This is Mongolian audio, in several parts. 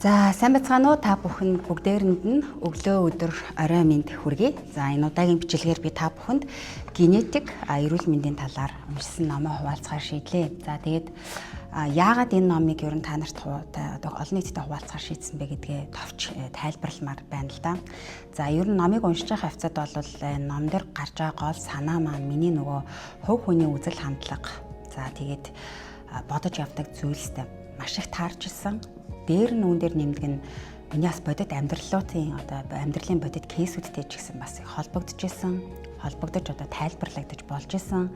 За, сайн байцгаана уу, та бүхэн бүгдээрэнд нь өглөө, өдөр, орой мэнд хүргэе. За, энэ удаагийн бичлэгээр би та бүхэнд генетик, эрүүл мэндийн талаар уншсан номоо хуваалцахаар шийдлээ. За, тэгээд яагаад энэ номыг ер нь та нарт одоо олон нийтэд хуваалцахаар шийдсэн бэ гэдгээ товч тайлбарламаар байна л да. За, ер нь номыг уншиж байгаа хавцад бол энэ ном дээр гарч байгаа гол санаа маань миний нөгөө хувь хүний үзэл хандлага. За, тэгээд бодож явдаг зүйлстэй маш их таарч ирсэн. Дээр нь үүн дээр нэмдэг нь миний бас бодит амьдралуудын, одоо амьдралын бодит case үүдтэй ч гэсэн бас холбогдож исэн, холбогдож, одоо тайлбарлагдаж болж исэн.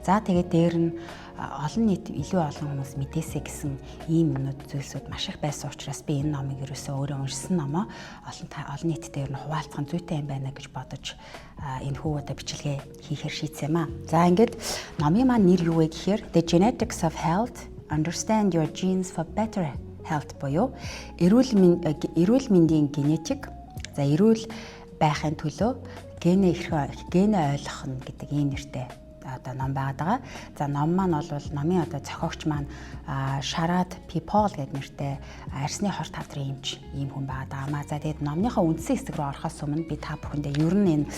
За, тэгээд дээр нь олон нийт, илүү олон хүмүүс мэдээсэй гэсэн ийм юмнууд, зүйлсүүд маш их байсан учраас би энэ номыг, ерөөсөө өөрөө уншсан номоо олон нийтдээ ер нь хуваалцах нь зүйтэй юм байна гэж бодож энэ хүү одоо бичлэгээ хийхээр шийдсэн юм аа. За, ингээд номын маань нэр юу вэ гэхээр The Genetics of Health: Understand Your Genes for Better Health буюу эрүүл мэндийн генетик, за, эрүүл байхын төлөө генээ хэрхэн генээ ойлгох нь гэдэг ийм нэртэй одоо ном байгаад байгаа. За, ном маань бол номын одоо зохиогч маань Шарад П. Пол гэдэг нэртэй арьсны хорт хавдрын эмч ийм хүн байгаад байгаа маа. За, тэгээд номныхоо үндсэн хэсэг рүү орохоос өмнө би та бүхэндээ ер нь энэ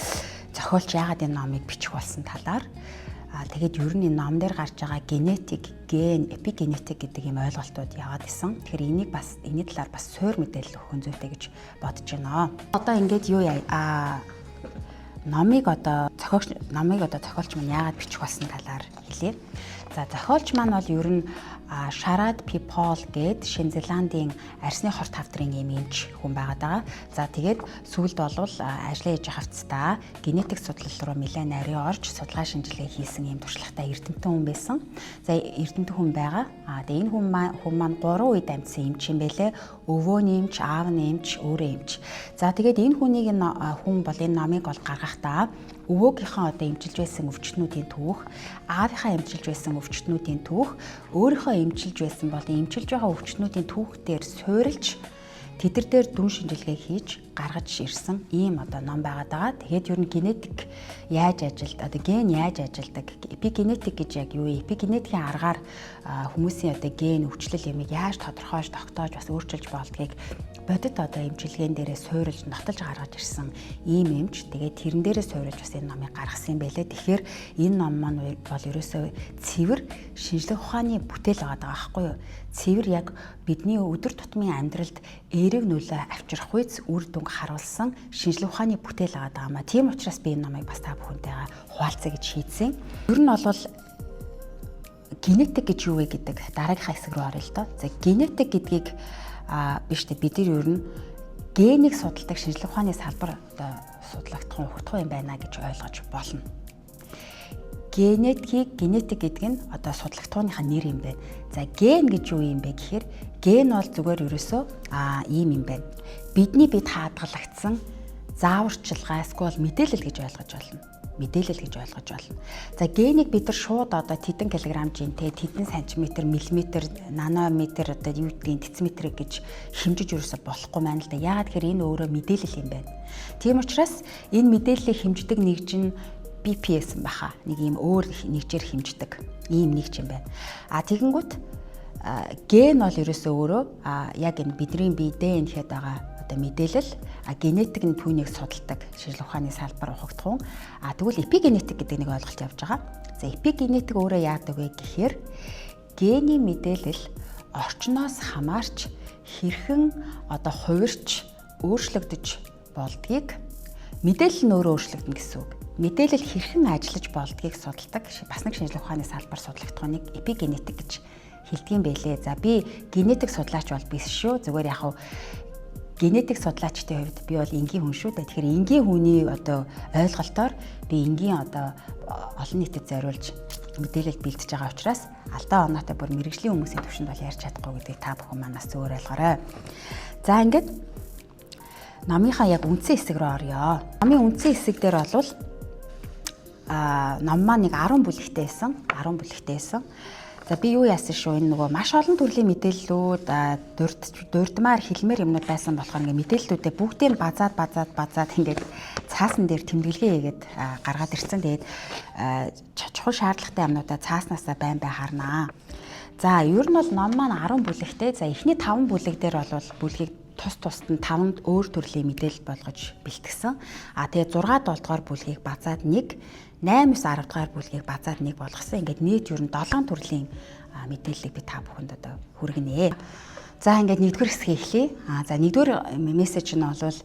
зохиолч яагаад энэ номыг бичих болсон талаар, тэгээд ер нь энэ ном дээр гарч байгаа генетик, ген, эпигенетик гэдэг ийм ойлголтууд яваад исэн. Тэгэхээр энийг бас, энэний талаар бас суур мэдээлэл өгөх нь зүйтэй гэж бодож байна. Одоо ингээд юу яа а номыг одоо зохиогч номыг одоо зохиолч маань яагаад бичих болсон талаар хэлье. За, зохиолч маань бол ер нь Шарад П. Пол гээд Шинэ Зеландын арьсны хорт хавдрын ийм эмч хүн байгаад байгаа. За, тэгээд сүүлд болвол ажлаа хийж хавцдаа генетик судлал руу нэлээд нарийн орж, судалгаа шинжилгээ хийсэн ийм туршлагатай эрдэмтэн хүн байсан. За, эрдэмтэн хүн байгаа. Тэгээд энэ хүн маань 3 үед амьдсан эмч юм бэлээ. Өвөө нь эмч, аав нь эмч, өөрөө эмч. За, тэгээд энэ хүнийг, энэ хүн бол энэ номыг бол гаргахдаа өвөөгийнхөө одоо эмчилж байсан өвчтнүүдийн түүх, аавынхаа эмчилж байсан өвчтнүүдийн түүх, өөрийнхөө эмчилж байсан бол эмчилж байгаа өвчтнүүдийн түүхтэр суурилж, тэдэр дээр дүн шинжилгээ хийж гаргаж ирсэн ийм одоо ном байгаад байгаа. Тэгээд ер нь генетик яаж ажилд одоо ген яаж ажилдаг, эпигенетик гэж яг юу вэ? Эпигенетикийн аргаар хүмүүсийн одоо ген өвчлөл юмыг яаж тодорхойлж, тогтоож, бас өөрчилж болдгийг бодит одоо эмчилгээн дээрээ суурилж, нотолж гаргаж ирсэн ийм эмч. Тэгээд тэрэн дээрээ суурилж бас энэ номыг гаргасан юм байлээ. Тэгэхээр энэ ном маань бол ерөөсөө цэвэр шинжлэх ухааны бүтээл байгаа байхгүй юу? Цэвэр яг бидний өдөр тутмын амьдралд эерэг нөлөө авчрах үйц үр дүнг харуулсан шинжлэх ухааны бүтээл байгаа юм а. Тийм учраас би энэ номыг бас та бүхэнтэйгээ хуваалцъя гэж шийдсэн. Ер нь бол генетик гэж юу вэ гэдэг дараагийнхаа хэсэг рүү оръё л доо. За, генетик гэдгийг биш үү, бид нар ер нь генийг судалдаг шинжлэх ухааны салбар одоо судлагдах, ухагдах юм байна гэж ойлгож болно. Генетикийг, генетик гэдэг нь одоо судлагдахууныхаа нэр юм байна. За, ген гэж юу юм бэ гэхээр ген бол зүгээр ерөөсөө ийм юм байна. Бидний бид хаадгалагдсан зааварчилгаа эсвэл мэдээлэл гэж ойлгож байна, мэдээлэл гэж ойлгож байна. За, генийг бид нар шууд одоо тэдэн килограмм жинтэй, тэдэн сантиметр, миллиметр, нанометр, одоо юу гэдгийг, дециметр гэж хэмжиж ерөөсө болохгүй байна л да. Яагаад гэхээр энэ өөрөө мэдээлэл юм байна. Тийм учраас энэ мэдээллийг хэмждэг нэгж нь BPS баха. Нэг ийм өөр нэгжээр хэмждэг ийм нэгж юм байна. А тэгэнгүүт ген бол ерөөсөө өөрөө яг энэ бидний бие ДНХ-д байгаа одоо мэдээлэл, генетик нь түүнийг судалдаг шинжлэх ухааны салбар, ухагдахуун. Тэгвэл эпигенетик гэдэг нэг ойлголт явж байгаа. За, эпигенетик өөрөө яадаг вэ гэхээр гений мэдээлэл орчноос хамаарч хэрхэн одоо хувирч өөрчлөгдөж болдгийг, мэдээлэл нь өөрөө өөрчлөгдөнө гэсэн үг. Мэдээлэл хэрхэн ажиллаж болдгийг судалдаг бас нэг шинжлэх ухааны салбар, судлагдахууныг эпигенетик гэж хэлдэг юм бэлээ. За, би генетик судлаач бол биш шүү. Зүгээр яг хав генетик судлаачдын хувьд би бол энгийн хүн шүү дээ. Тэгэхээр энгийн хүний одоо ойлголтоор би энгийн одоо олон нийтэд зориулж мэдээлэл бэлдэж байгаа учраас алдаа оноотой, бүр мэргэжлийн хүмүүсийн төвшөнд бол ярьж чадахгүй гэдгийг та бүхэн манаас зөвөр ойлгоорой. За, ингээд номынхаа яг үндсэн хэсэг рүү оръё. Номын үндсэн хэсэг дээр бол ном маань нэг 10 бүлэгтэй байсан. 10 бүлэгтэй байсан. За, би юу яасан шүү, энэ нөгөө маш олон төрлийн мэдээллүүд дурдмаар хэлмээр юмнууд байсан болохоор ингээ мэдээллүүдээ бүгдийг базаад, базаад, базаад, ингээд цаасан дээр тэмдэглэгээ хийгээд гаргаад ирсэн. Тэгээд чухал, шаардлагатай юмнуудаа цааснасаа байн бай харнаа. За, ер нь бол ном маань 10 бүлэгтэй. За, эхний 5 бүлэг дээр бол бүлгийг тус тусад нь 5 өөр төрлийн мэдээлэл болгож бэлтгэсэн. А тэгээ 6 7 дугаар бүлгийг базаад 1, 8 9 10 дугаар бүлгийг базаад 1 болгосон. Ингээд нийт ер нь 7 төрлийн мэдээллийг би та бүхэнд одоо хүргэнэ. За, ингээд нэгдүгээр хэсгийг эхлэе. А за, нэгдүгээр мессеж нь бол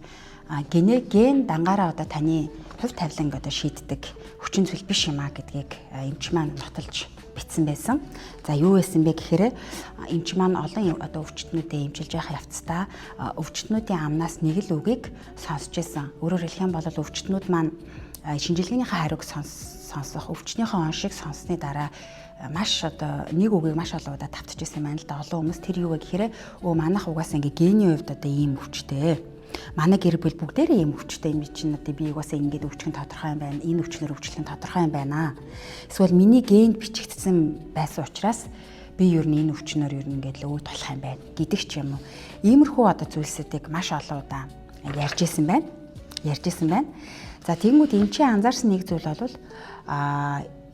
ген дангаараа одоо таны хувь тавиланг одоо шийддэг хүчин зүйл биш юм а гэдгийг эмч маань нотолж бичсэн байсан. За, юу байсан бэ гэхээр эмч маань олон одоо өвчтнүүдэд эмчилж явах явцдаа өвчтнүүдийн амнаас нэг л үгийг сонсч байсан. Өөрөөр хэлэх юм бол өвчтнүүд маань шинжилгээнийхээ хариуг сонсох, өвчнийхээ оншийг сонссны дараа маш одоо нэг үгийг маш олон удаа давтчихсан юм байна л да. Олон хүмүүс тэр юу вэ гэхээр өө манайх угаасаа ингээ генийн хувьд одоо ийм өвчтэй. Манай гэр бүл бүгдээрээ ийм өвчтэй юм чинь одоо би угаасаа ингээд өвчих нь тодорхой юм байна. Энэ өвчлөөр өвчлөх нь тодорхой юм байна. Эсвэл миний генд бичигдсэн байсан учраас би ер нь энэ өвчнөр ер нь ингээд л өвд болох юм байна гэдэг ч юм уу. Иймэрхүү одоо зүйлсүүдийг маш олон удаа ярьж исэн байна. Ярьж исэн байна. За, тэгэнгүүт энэ чинь анзаарсан нэг зүйл бол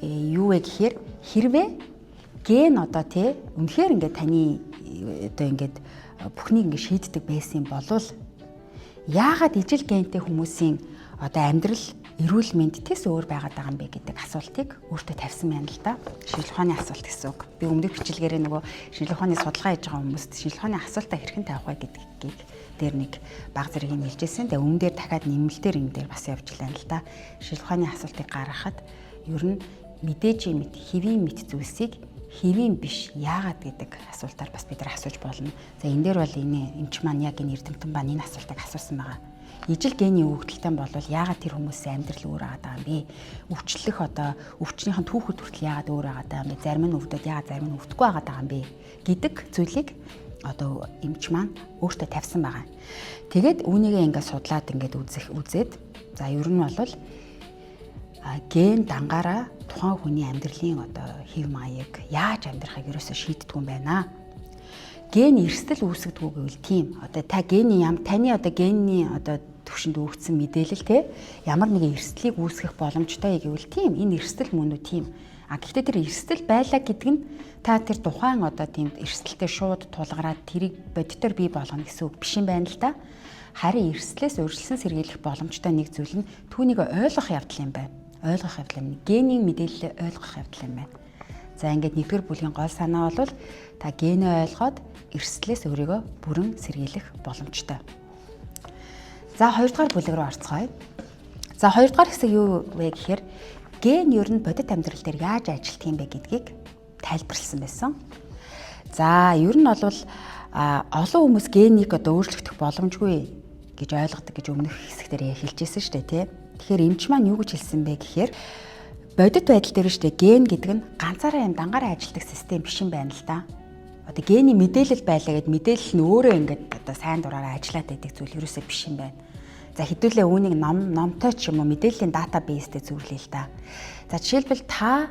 юу вэ гэхээр хэрвээ ген одоо тий үнэхээр ингээд таны одоо ингээд бүхнийг ингээд шийддэг байсан юм болвол яагаад ижил гентэй хүмүүсийн одоо амьдрал, эрүүл мэнд тэс өөр байгаад байгаа юм бэ гэдэг асуултыг өөртөө тавьсан байна л да. Шинжлэх ухааны асуулт гэсэн үг. Би өмнөх бичлэгээрээ нөгөө шинжлэх ухааны судалгаа хийж байгаа хүмүүст шинжлэх ухааны асуултаа хэрхэн тавих вэ гэдгийг дээр нэг баг зэрэг юм хэлжсэн. Тэгээ өмнө дээр дахиад нэмэлтээр энэ дээр бас явж лээ л да. Шинжлэх ухааны асуултыг гаргахад ер нь мэдээж мэд, хэвийн мэд зүйлсийг хэвийн биш яагаад гэдэг асуултаар бас бид нар асууж болно. За, энэ дээр бол энэ эмч маань яг энэ эрдэмтэн маань энэ асуултыг асуусан байгаа. Ижил гений өгөгдөлтэй бол яагаад тэр хүмүүсийн амьдрал өөр байгаа юм бэ? Өвчлөх одоо өвчнийхэн түүхэд хүртэл яагаад өөр байгаа юм бэ? Зарим нь өвдөд яагаад зарим нь өвдөхгүй байгаа юм бэ гэдэг зүйлийг одоо эмч маань өөртөө тавьсан байгаа. Тэгээд үүнийгээ ингээд судлаад ингээд үзээд за, ер нь бол ген дангаараа тухайн хүний амьдралын одоо хэв маяг, яаж амьдрахыг ерөөсөө шийддэг юм байна. Ген эрсдэл үүсгдэг үү гэвэл тийм. Одоо та гений ям таны одоо генний одоо төвшөнд өгсөн мэдээлэл те ямар нэгэн эрсдлийг үүсгэх боломжтой гэвэл тийм. Энэ эрсдэл мөн үү, тийм. А гэхдээ тэр эрсдэл байлаа гэдэг нь та тэр тухайн одоо тийм эрсдэлтэй шууд тулгараад тэрийг бодитоор бий болгоно гэсэн үг биш юм байна л да. Харин эрсдлээс урьдчилан сэргийлэх боломжтой нэг зүйл нь түүнийг ойлгох явдал юм байна. Ойлгох явдал юм. Генийн мэдээллээ ойлгох явдал юм байна. За, ингээд нэгдүгээр бүлгийн гол санаа бол та генээ ойлгоод эрсдлээс өөрийгөө бүрэн сэргийлэх боломжтой. За, хоёрдугаар бүлэг рүү орцгоё. За, хоёрдугаар хэсэг юу вэ гэхээр ген ер нь бодит амьдрал дээр яаж ажилладаг юм бэ гэдгийг тайлбарласан байсан. За, ер нь бол олон хүмүүс генийг одоо өөрчлөгдөх боломжгүй гэж ойлгодог гэж өмнөх хэсэг дээр хэлжсэн шүү дээ, тий. Тэгэхээр эмч маань юу гэж хэлсэн бэ гэхээр бодит байдал дээр шүү дээ, ген гэдэг нь ганцаараа юм дангаараа ажилладаг систем биш юм байна л да. Одоо гений мэдээлэл байлаа гэд мэдээлэл нь өөрөө ингээд одоо сайн дураараа ажиллаад байдаг зүйл ерөөсөө биш юм байна. За, хэдүүлээ үүнийг номтой ч юм уу мэдээллийн database тэй зөвлөе л да. За, жишээлбэл та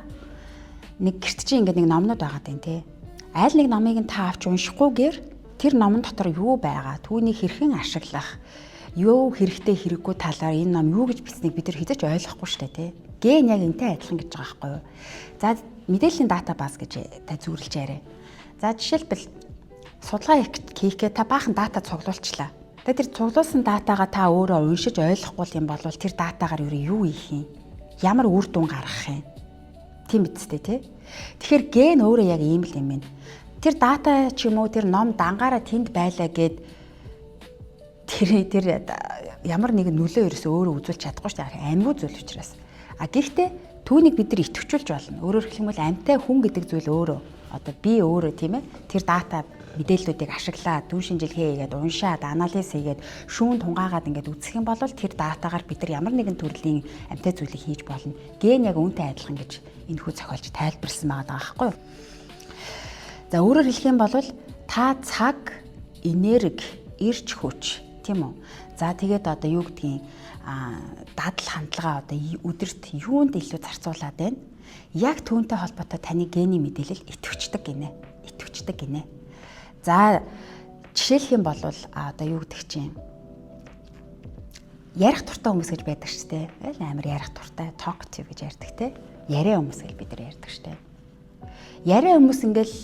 нэг гэрт чинь ингээд нэг номнууд байгаа даа, тий. Аль нэг номыг нь та авч уншихгүйгээр тэр номон дотор юу байгаа, түүнийг хэрхэн ашиглах, юу хэрэгтэй хэрэггүй талаар энэ ном юу гэж бичсэнийг бид нар хэзээ ч ойлгохгүй шүү дээ, тий. Ген яг энтэй адилхан гэж байгаа байхгүй юу? За, мэдээллийн database гэж та зүйрлэж яриа. За, жишээлбэл судалгаа хийхдээ та баахан data цуглуулчлаа. Тэгээ тэр цуглуулсан data гаа та өөрөө уншиж ойлгохгүй юм бол тэр data гаар юу хийх юм? Ямар үр дүн гаргах юм? Тийм биз дээ, тий? Тэгэхээр ген өөрөө яг ийм л юм байна. Тэр data ч юм уу тэр ном дангаараа тэнд байлаа гэд тэр ямар нэгэн нөлөө ерөөсөө өөрөө үзүүлж чадахгүй шүү дээ. Амьгүй зүйл учраас. А гэхдээ түүнийг бид нар идэвхжүүлж болно. Өөрөөр хэлэх юм бол амьтай хүн гэдэг зүйл өөрөө одоо би өөрөө, тийм ээ, тэр data мэдээллүүдийг ашиглаад, түн шинжилгээ хийгээд, уншаад, анализ хийгээд, шүүн тунгаагаад ингээд үзэх юм бол тэр data гаар бид нар ямар нэгэн төрлийн амьтай зүйлийг хийж болно. Ген яг үүнтэй адилхан гэж энэхүү зохиолч тайлбарласан байгаа байхгүй юу? За, өөрөөр хэлэх юм бол та цаг, энерги, эрч хүч, тийм үү? За, тэгээд одоо юу гэдгийг дадал хандлага одоо өдөрт юунд илүү зарцуулаад байна? Яг түүнтэй холбоотой таны гений мэдээлэл идэвхждэг гинэ. Идэвхждэг гинэ. За, жишээлх юм бол одоо юу гэдэг чинь ярих дуртай хүмүүс гэж байдаг шүү дээ. Аль амар ярих дуртай, talkative гэж ярьдаг те. Яриа хүмүүс гэж бид нар ярьдаг шүү дээ. Яриа хүмүүс ингээл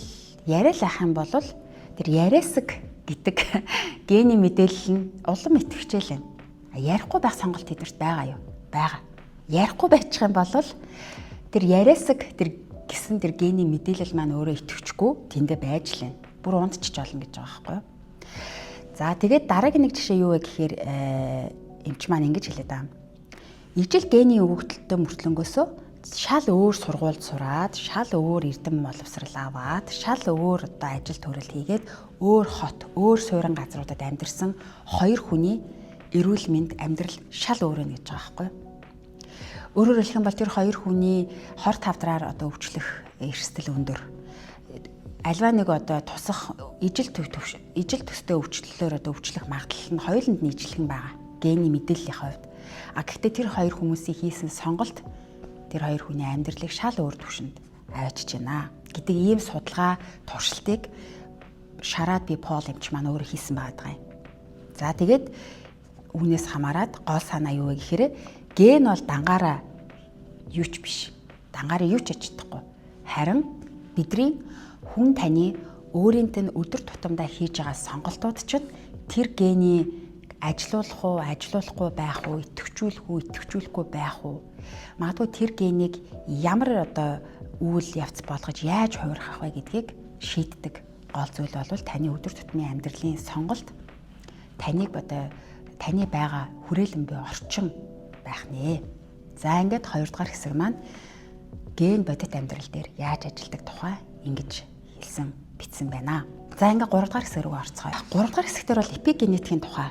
Яриа л ах юм бол тэр яриасаг гэдэг гений мэдээлэл нь улам идэвхжээл байна. Ярихгүй байх сонголт тэднэрт байгаа юу? Байгаа. Ярихгүй байчих юм бол тэр яриасаг тэр гэсэн тэр гений мэдээлэл маань өөрөө идэвхжгүй тэндэ байж л байна. Бүр унтчих болно гэж байгаа байхгүй юу? За тэгээд дараагийн нэг жишээ юу вэ гэхээр эмч маань ингэж хэлээд байгаа. Ижил гений өгөгдөлтөй мөртлөнгөөсөө шал өөр сургуульд сураад, шал өөр эрдэм боловсрал аваад, шал өөр одоо ажил төрөл хийгээд өөр хот, өөр суурин газруудад амьдарсан хоёр хүний эрүүл мэнд амьдрал шал өөр нь гэж байгаа байхгүй юу? Өөрөөр хэлэх юм бол тэр хоёр хүний 25 дараар одоо өвчлөх эрсдэл өндөр. Альва нэг одоо тусах ижил ижил төстэй өвчлөлөөр одоо өвчлөх магадлал нь хоёуланд нь ижилхэн байгаа. Гений мэдээллийн хувьд. А гэхдээ тэр хоёр хүмүүсийн хийсэн сонголт тэр хоёр хүний амьдралыг шал өөр түвшинд авчиж байна гэдэг ийм судалгаа туршилтыг Шарад Би Пол эмч маань өөрөө хийсэн байгаа юм. За тэгээд үүнээс хамаарат гол санаа юу вэ гэхээр ген бол дангаараа юу ч биш. Дангаараа юу ч хийж чадахгүй. Харин бидний хүн таны өөрийнт нь өдөр тутамдаа хийж байгаа сонголтууд чинь тэр гений ажилуулах уу, ажилуулахгүй байх уу, идэвхжүүлэх үү, идэвхжүүлэхгүй байх уу? Магадгүй тэр генийг ямар одоо үйл явц болгож яаж хувиргах вэ гэдгийг шийддэг гол зүйл бол таны өдөр тутмын амьдралын сонголт таныг одоо таны байгаа хүрээлэн буй орчин байх нэ. За ингээд хоёрдугаар хэсэг маань ген бодит амьдрал дээр яаж ажилдаг тухай ингэж хэлсэн бичсэн байна. За ингээд гуравдугаар хэсэг рүү орцгоё. Гуравдугаар хэсэг дээр бол эпигенетикийн тухай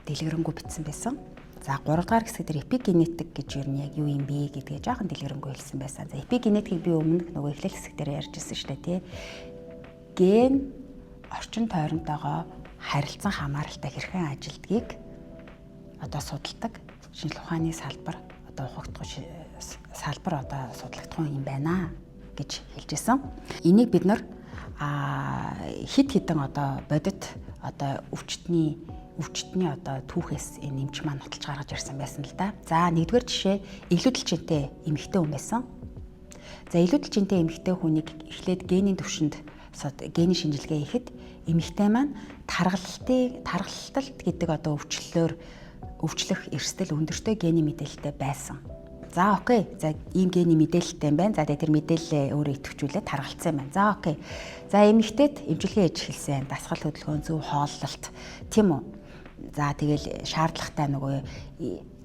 дэлгэрэнгүй бичсэн байсан. За 3 дугаар хэсэг дээр эпигенетик гэж юу нь яг юу юм бэ гэдгээ жоохон дэлгэрэнгүй хэлсэн байсан. За эпигенетикийг би өмнөх нөгөө эхлэл хэсэг дээр ярьж ирсэн шүү дээ, тий. Ген орчин тойронтойгоо харилцан хамааралтай хэрхэн ажилдгийг одоо судалдаг шинжлэх ухааны салбар одоо ухагдах салбар одоо судлагдах юм байна гэж хэлж исэн. Энийг бид нар хид хідэн одоо бодит одоо өвчтний одоо түүхээс энэ эмч маань нотолж гаргаж ирсэн байсан л да. За нэгдүгээр жишээ илүүдэл жинтэй эмэгтэй хүн байсан. За илүүдэл жинтэй эмэгтэй хүнийг эхлээд генийн төвшөнд генийн шинжилгээ хийхэд эмэгтэй маань таргалалталт гэдэг одоо өвчлөлөөр өвчлөх эрсдэл өндөртэй генийн мэдээлэлтэй байсан. За окей. За ийм гений мэдээлэлтэй юм байна. За тэр мэдээлэлээ өөрөө идэвхжүүлээд таргалцсан юм байна. За окей. За эмэгтэйд эмчилгээ хийж эхэлсэн. Дасгал хөдөлгөөн, зөв хооллолт тийм үү? За тэгэл шаардлагатай нөгөө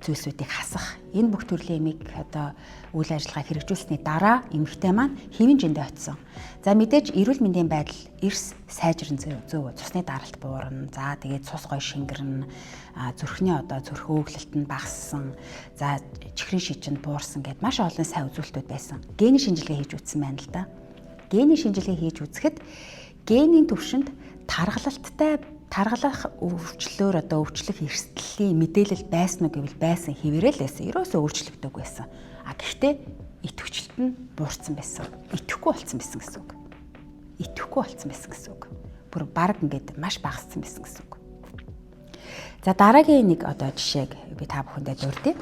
зүйлсүүдийг хасах. Энэ бүх төрлийн эмийг одоо үйл ажиллагаа хэрэгжүүлсэний дараа эмэгтэй маань хэвэн жиндээ очисон. За мэдээж эрүүл мэндийн байдал эрс сайжран зөв цусны даралт буурна. За тэгээд цус гой шингэрнэ. Зүрхний одоо зүрх өөлөлт нь багассан. За чихрийн шижинд буурсан гэд маш олон сайн үзүүлэлтүүд байсан. Генийн шинжилгээ хийж үзсэн байна л да. Генийн шинжилгээ хийж үзэхэд генийн төвшөнд таргалалттай таргалах өвчлөлөөр одоо өвчлөх эрсдлийн мэдээлэл байсан уу гэвэл байсан, хэвээрээ л байсан. Ерөөсөө өөрчлөгдөг байсан. А гэхдээ идэвхжлэлт нь буурсан байсан. Идэвхгүй болсон байсан гэсэн үг. Идэвхгүй болсон байсан гэсэн үг. Бүр баг ингээд маш багассан байсан гэсэн үг. За дараагийн нэг одоо жишээг би та бүхэндээ дурдъя.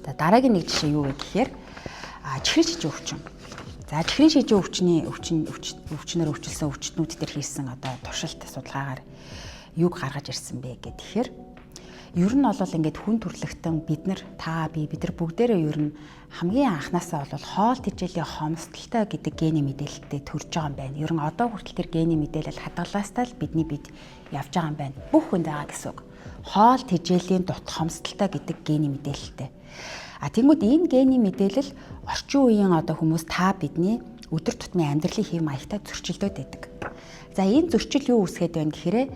За дараагийн нэг жишээ юу вэ гэхээр чихрийн шижин өвчин. За чихрийн шижин өвчний өвчнөр өвчлсөн өвчтнүүд дээр хийсэн одоо туршилт судалгаагаар юг гаргаж ирсэн бэ гэхээр ер нь бол ингээд хүн төрлөختөн бид нар та би бид нар бүгдээрээ ер нь хамгийн анханасаа бол хоол тэжээлийн хомсдолтой гэдэг гений мэдээлэлтэй төрж байгаа юм байна. Ер нь одоо хүртэл тэр гений мэдээлэл хадгалаастай л бидний бид явж байгаа юм байна. Бүх хүнд байгаа гэсэн үг. Хоол тэжээлийн дут хомсдолтой гэдэг гений мэдээлэлтэй. А тэнгууд энэ гений мэдээлэл орчин үеийн одоо хүмүүс та бидний өдөр тутмын амьдралын хэв маягтай зөрчилдөд байдаг. За энэ зөрчил юу үүсгээд байна гэхээр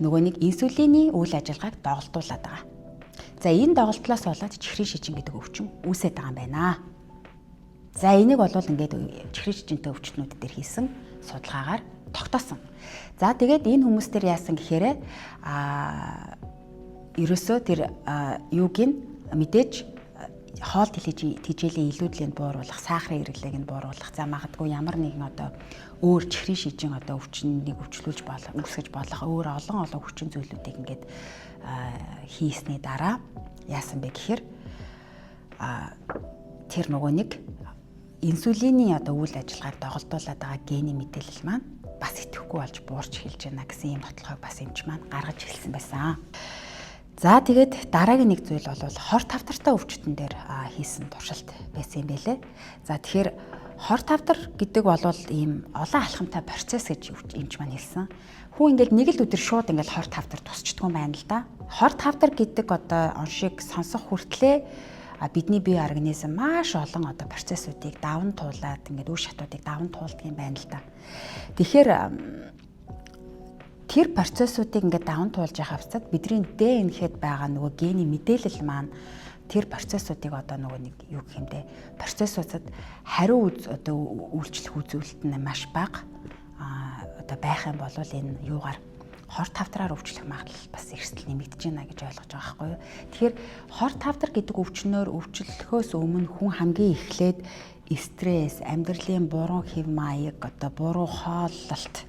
нөгөө нэг инсулины үйл ажиллагааг доголдуулад байгаа. За энэ доголдлоос болоод чихрийн шижин гэдэг өвчин үүсээд байгаа юм байна. За энийг бол ингээд чихрийн шижинтэй өвчтнүүд дээр хийсэн судалгаагаар тогтоосон. За тэгээд энэ хүмүүс дээр яасан гэхээр ерөөсөө тэр юуг нь мэдээж хоол тэжээлийн илүүдлийн бууруулах, сахарын хэрэглээг нь бууруулах, за магадгүй ямар нэгэн одоо өөр чихрийн шижин одоо өвчнийг өвчлүүлж болох, үүсгэж болох өөр олон олон хүчин зүйлүүдийг ингээд хийсний дараа яасан бэ гэхээр тэр нөгөө нэг инсулины одоо үйл ажиллагааг доголдуулаад байгаа гений мэдээлэл маань бас идэвхгүй болж буурч эхэлж байна гэсэн ийм нотлохыг бас эмч маань гаргаж эхэлсэн байсан. За, тэгээд дараагийн нэг зүйл бол хор тавдартай өвчтөн дээр хийсэн туршилт байсан юм байлээ. За, тэгэхээр хор тавдар гэдэг бол ийм олон алхамтай процесс гэж эмч маань хэлсэн. Хүн ингээл нэг л өдөр шууд ингээл хор тавдар тусчдгүй юм байна л да. Хор тавдар гэдэг одоо оншийг сонсох хүртлээ бидний бие организм маш олон одоо процессуудыг даван туулаад, ингээд үе шатуудыг даван туулдаг юм байна л да. Тэгэхээр тэр процессуудыг ингээд даван туулж явах авцад бидний ДНХ-д байгаа нөгөө гений мэдээлэл маань тэр процессуудыг одоо нөгөө нэг юу гэх юм бэ, процессуудад хариу одоо үйлчлэх үзүүлэлт нь маш бага одоо байх юм бол энэ юугаар хор тавдраар өвчлөх магадлал бас эрсдэл нэмэгдэж байна гэж ойлгож байгаа байхгүй юу. Тэгэхээр хор тавдар гэдэг өвчнөөр өвчлөхөөс өмнө хүн хамгийн эхлээд стресс, амьдралын буруу хэв маяг, одоо буруу хооллолт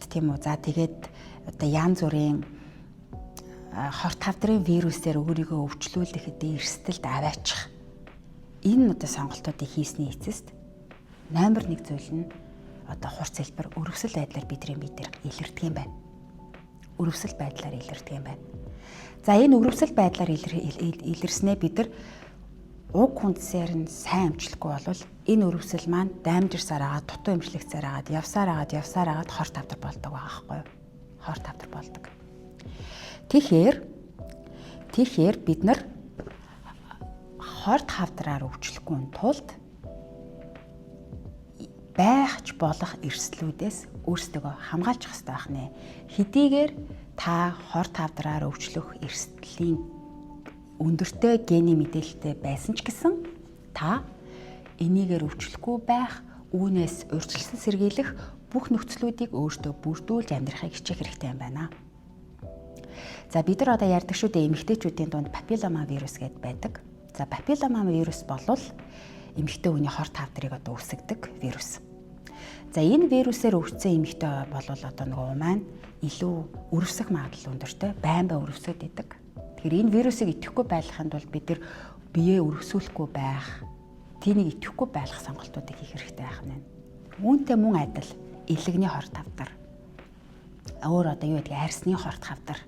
тийм үү. За, тэгээд одоо янз бүрийн хор тавдрын вирусээр өөрийгөө өвчлүүлэхэд эрсдэлд аваачих. Энэ одоо сонголтуудыг хийсний эцэст номер 1 зүйл нь одоо хурц хэлбэр өрөвсөл байдлаар бидний бие дээр илэрдэг юм байна. Өрөвсөл байдлаар илэрдэг юм байна. За, энэ өрөвсөл байдлаар илэрснээ бид нар уг хүндсээр нь сайн эмчлэхгүй бол энэ өрөвсөл маань дамжирсаар агаад, дутуу эмчлэгцээр агаад, явсаар агаад, явсаар агаад хор тавдар болдог байгаа байхгүй юу? Хор тавдар болдог. Тэгэхээр бид нар хор тавдраар өвчлөхгүй тулд байх ч болох эрсдлүүдээс өөрсдөө хамгаалчих хэрэгтэй байх нэ. Хэдийгээр та хор тавдраар өвчлөх эрсдлийн өндөртэй гений мэдээлэлтэй байсан ч гэсэн та энийгээр өвчлөхгүй байх, үүнээс урьдчилсан сэргийлэх бүх нөхцлүүдийг өөртөө бүрдүүлж амьдрахыг хичээх хэрэгтэй юм байна. За, бид нар одоо ярьдаг шүү дээ, эмэгтэйчүүдийн дунд папиллома вирус гэдээ байдаг. За, папиллома вирус болвол эмэгтэй хүний хор тавдрыг одоо үүсгэдэг вирус. За, энэ вирусээр өвчсөн эмэгтэй болвол одоо нөгөө маань илүү өрөвсөх магадлал өндөртэй, байн байн өрөвсөд идэг. Тэгэхээр энэ вирусыг идэхгүй байлгахын тулд бид нар биеэ өрөвсүүлэхгүй байх, тэнийг идэхгүй байх сонголтуудыг хийх хэрэгтэй байх нь. Үүнтэй мөн адил элэгний хор тавдар. Өөр одоо юу гэдэг, арьсны хор тавдар.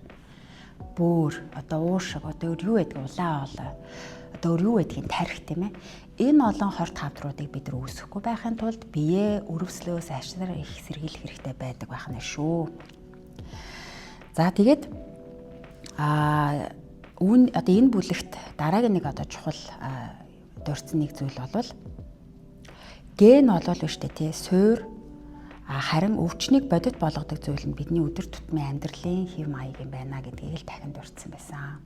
Бөөр, одоо уушиг, одоо өөр юу гэдэг, улаан хоолой, одоо өөр юу гэдгийг, тарих, тийм ээ. Энэ олон хор тавдруудыг бид нар үүсгэхгүй байхын тулд биеэ өрөвслөөс ашнаар их сэргийлэх хэрэгтэй байдаг байх нь шүү. За, тэгээд үүн одоо энэ бүлэгт дараагийн нэг одоо чухал дурдсан нэг зүйл бол ген болол биш үү, тий, суур, харин өвчнийг бодит болгодог зүйл нь бидний өдөр тутмын амьдралын хэв маяг юм байна гэдгийг л дахин дурдсан байсан.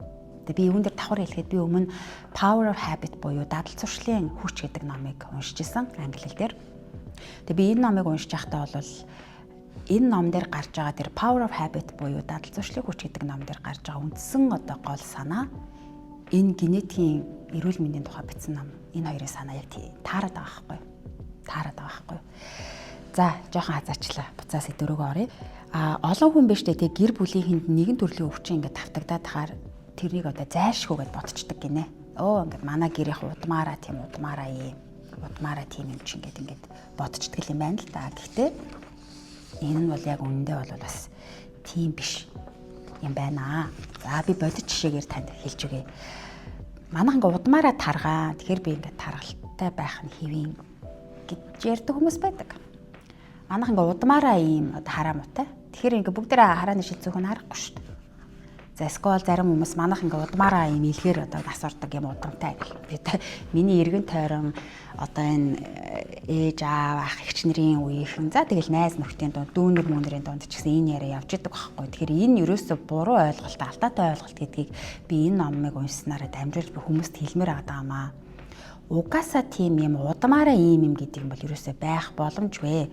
Тэгээ би үүн дээр давхар хэлэхэд би өмнө Power of Habit буюу дадал зуршлын хүч гэдэг номыг уншиж исэн англи хэл дээр. Тэгээ би энэ номыг уншиж байхдаа бол энэ ном дээр гарч байгаа тэр Power of Habit буюу дадал зуршлын хүч гэдэг ном дээр гарч байгаа үндсэн одоо гол санаа, энэ генетикийн эрүүл мэндийн тухай бичсэн ном, энэ хоёрын санаа яг таарад байгаа байхгүй юу? Таарад байгаа байхгүй юу? За, жоохон хазаачлаа. Буцаа сэдв рүүгээ оръё. А олон хүн биш үү, тэг гэр бүлийнхэнд нэгэн төрлийн өвчин ингээд тавтагдаад тахаар тэрнийг одоо зайлшгүй гэдээ бодчихдог гинэ. Өө, ингээд манай гэрийнх удмаараа тийм, удмаараа ийм, удмаараа тийм юм чинь ингээд ингээд бодчихдаг юм байна л да. Гэхдээ энэ нь бол яг үнэндээ бол бас тийм биш юм байна. За, би бодит жишээгээр танд хэлж өгье. Манайх ингээ удмаараа таргаа. Тэгэхээр би ингээ таргалтай байх нь хэвийн гэж ярьдаг хүмүүс байдаг. Манайх ингээ удмаараа ийм одоо хараа муутай. Тэгэхээр ингээ бүгдээрээ харааны шил зөөх нь харахгүй шүү дээ. За, эсвэл зарим хүмүүс манайх ингээ удмаараа ийм илгээр одоо нас ордог юм удамтай гэл. Би миний эргэн тойрон одоо энэ ээж аав, ах эгч нарын үеийнхэн, за, тэгэл найз нөхдийн дунд, дүүнер мөнөрийн дунд ч гэсэн энэ яриа явж идэг байхгүй. Тэгэхээр энэ ерөөсө буруу ойлголт, алдаатай ойлголт гэдгийг би энэ номыг уншсанараа дамжуулж би хүмүүст хэлмээр байгаа юм аа. Угаасаа тийм юм удмаараа ийм юм гэдэг юм бол ерөөсөө байх боломжгүй.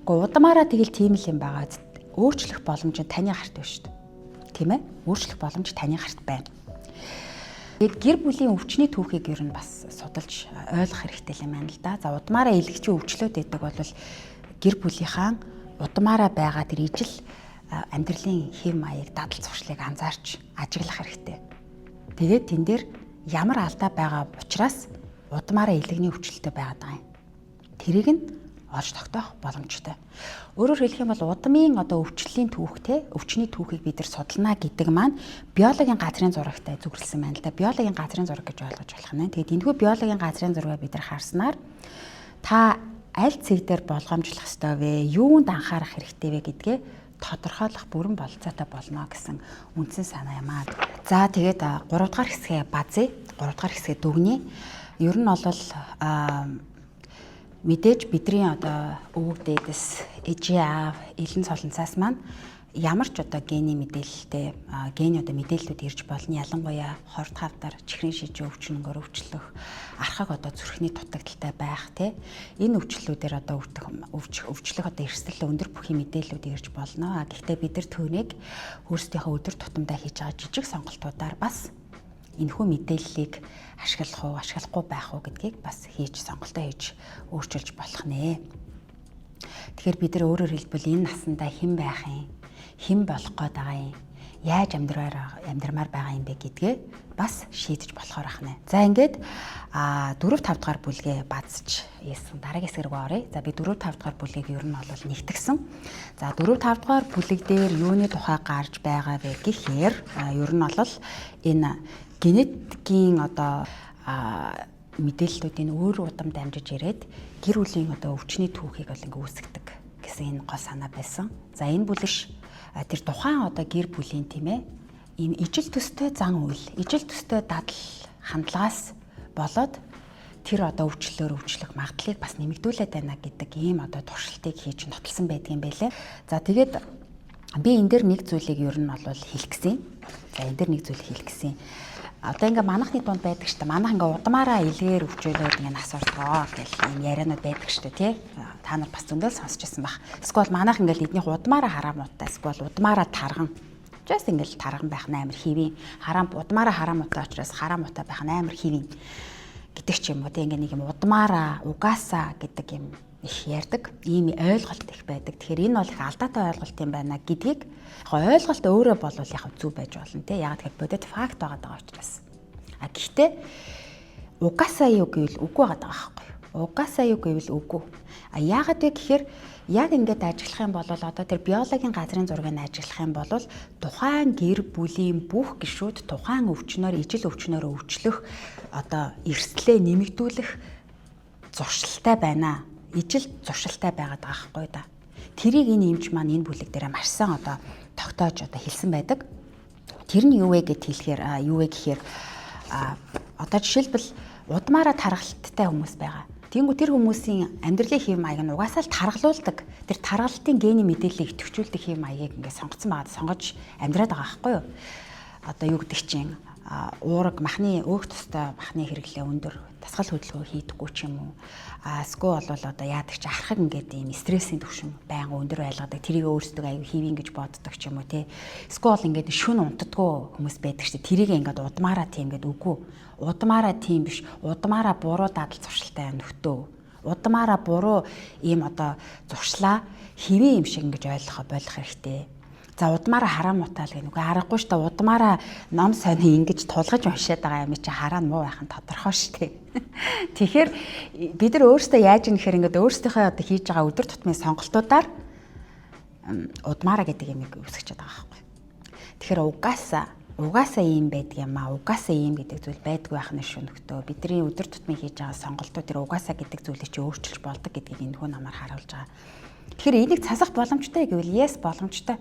Гэхдээ удмаараа тэгэл тийм л юм байгаа. Өөрчлөх боломж нь таны гарт байна шүү дээ. Тийм ээ? Өөрчлөх боломж таны гарт байна. Тэгээд гэр бүлийн өвчний түүхийг ер нь бас судалж ойлгох хэрэгтэй юм байна л да. За, удмаараа элэгчийн өвчлөөд байдаг бол гэр бүлийнхаа удмаараа байгаа тэр ижил амьдралын хэв маяг, дадал зуршлыг анзаарч ажиглах хэрэгтэй. Тэгээд тэн дээр ямар алдаа байгаа учраас Удмаараа илэгний өвчлөлтэй байгаад байгаа юм. Тэрийг нь олж тогтоох боломжтой. Өөрөөр хэлэх юм бол удмын одоо өвчлөлийн түүх те, өвчний түүхийг бид нар судална гэдэг маань биологийн газрын зурагтай зүгэрлсэн байна л да. Биологийн газрын зураг гэж ойлгож болох нь. Тэгээд энэхүү биологийн газрын зургийг бид нар харснаар та аль цэг дээр болгоомжлох ёстой вэ? Юунд анхаарах хэрэгтэй вэ гэдгээ тодорхойлох бүрэн бололцоотой болно гэсэн үндсэн санаа юм аа. За тэгээд 3 дугаар хэсгээ базъя. 3 дугаар хэсгээ дүгнэе. Ер нь бол мэдээж бидний одоо өвөг дээдэс, ээжийн аав, элэн солонцаас маань ямар ч одоо гений мэдээлэлтэй, гений одоо мэдээллүүд ирж болно. Ялангуяа хорт хавдар, чихрийн шижин өвчнөнгөөр өвчлөх, архаг одоо зүрхний дутагдалтай байх те. Энэ өвчлөлүүдээр одоо өвчлөх одоо эрсдэл өндөр бүхий мэдээллүүд ирж болно. Гэхдээ бид нар түүнийг өөрсдийнхөө өдөр тутамдаа хийж байгаа жижиг сонголтуудаар бас энэхүү мэдээллийг ашиглах уу, ашиглахгүй байх уу гэдгийг бас хийж сонголтоо хийж өөрчилж болох нэ. Тэгэхээр бид нар өөрөөр хэлбэл энэ насандаа хэн байх юм, хэн болох гээд байгаа юм, яаж амьдрмаар байгаа юм бэ гэдгээ бас шийдэж болохоор ах нэ. За ингээд 4 5 дугаар бүлгээ базж ийсэн. Дараагийн хэсэг рүү оръё. За би 4 5 дугаар бүлгийг ер нь бол нэгтгсэн. За 4 5 дугаар бүлэг дээр юуны тухай гарч байгаа вэ гэхээр ер нь бол энэ генетикийн одоо мэдээллүүдийн өөр удам дамжиж ирээд гэр бүлийн одоо өвчний түүхийг бол ингээ үүсгэдэг гэсэн энэ гол санаа байсан. За энэ бүлэгш тэр тухайн одоо гэр бүлийн тийм ээ ийм ижил төстэй зан үйл, ижил төстэй дадал хандлагаас болоод тэр одоо өвчлөлөөр өвчлөх магадлалыг бас нэмэгдүүлээд байна гэдэг ийм одоо туршилтыг хийж нотолсон байдгийн байлээ. За тэгээд би энэ дээр нэг зүйлийг ер нь бол хэлэх гэсэн. За энэ дээр нэг зүйл хэлэх гэсэн. Одоо ингээ манайхны дунд байдаг шүү дээ. Манайх ингээ удмаараа илгээр өвчөөлөөд ингээ нас ордгоо гэл ийм яриануд байдаг шүү дээ, тий. Та нар бас зөндөл сонсч ирсэн бах. Эсвэл манайх ингээл эднийх удмаараа хараа муутай, эсвэл удмаараа тарган. Just ингээл тарган байх нь амар хэвийн. Хараам удмаараа хараа муутай учраас хараа муутай байх нь амар хэвийн гэдэг ч юм уу, тий. Ингээ нэг юм удмаараа угаасаа гэдэг юм их ярьдаг. Ийм ойлголт их байдаг. Тэгэхээр энэ бол их алдаатай ойлголт юм байна гэдгийг яг ойлголт өөрөө болвол яг зөв байж болно тий. Яг тэгэхээр бодит факт байгаа даа учраас. А гэхдээ угаасаа юу гэвэл үгүй байгаа даа байхгүй юу? Угаасаа юу гэвэл үгүй. А яагаад вэ гэхээр яг ингээд ажиглах юм бол одоо тэр биологийн газрын зургийг ажиглах юм бол тухайн гэр бүлийн бүх гишүүд тухайн өвчнөөр ижил өвчнөөр өвчлөх одоо эрсдлээ нэмэгдүүлэх зуршилтай байна. Ижил зуршилтай байгаад байгаа байхгүй да. Тэрийг энэ эмч маань энэ бүлэг дээр маш сайн одоо тогтоож одоо хэлсэн байдаг. Тэр нь юу вэ гэд хэлэхээр юу вэ гэхээр одоо жишээлбэл удмаараа тархалттай хүмүүс байгаа. Тэнгүү тэр хүмүүсийн амьдралын хэв маяг нь угаасаа л таргалуулдаг. Тэр таргалтын гений мэдээллийг идэвхжүүлдэг хэв маягийг ингээд сонгоцсон байгаа. Сонгож амьдраад байгаа байхгүй юу? Одоо юу гэдэг чинь уураг махны өөх тустай махны хэрэглээ өндөр, дасгал хөдөлгөөн хийдэггүй ч юм уу. А эсвэл бол одоо яадаг чи архаг ингээд ийм стрессийн түвшин байнга өндөр байлгадаг. Тэрийг өөрсдөө аюу хийвин гэж боддог ч юм уу те. Эсвэл ингээд шүн унтдаггүй хүмүүс байдаг чи тэрийг ингээд удмаараа тийм гээд үгүй. Удмаараа тийм биш. Удмаараа буруу дадал зуршилтай нөхдөө. Удмаараа буруу ийм одоо зуршлаа хэвийн юм шиг ингэж ойлгохоо болох хэрэгтэй. За удмаараа хараа муутаал гэх нүгэ аргагүй шүү дээ. Удмаараа ном сони ингэж тулгаж уншаад байгаа юм чи хараа нь муу байх нь тодорхой шүү дээ. Тэгэхээр бид нар өөрсдөө яаж юм гэхээр ингээд өөрсдийнхөө одоо хийж байгаа өдөр тутмын сонголтуудаар удмаараа гэдэг юмыг үүсгэж байгаа байхгүй. Тэгэхээр угаасаа ийм байдаг юм аа. Угаасаа ийм гэдэг зүйл байдгүй байх нь шүү нөхдөө. Бидний өдөр тутмын хийж байгаа сонголтууд тэр угаасаа гэдэг зүйлийг чи өөрчилж болдог гэдгийг энэ хүн намаар харуулж байгаа. Тэгэхээр энийг засах боломжтой гэвэл yes боломжтой.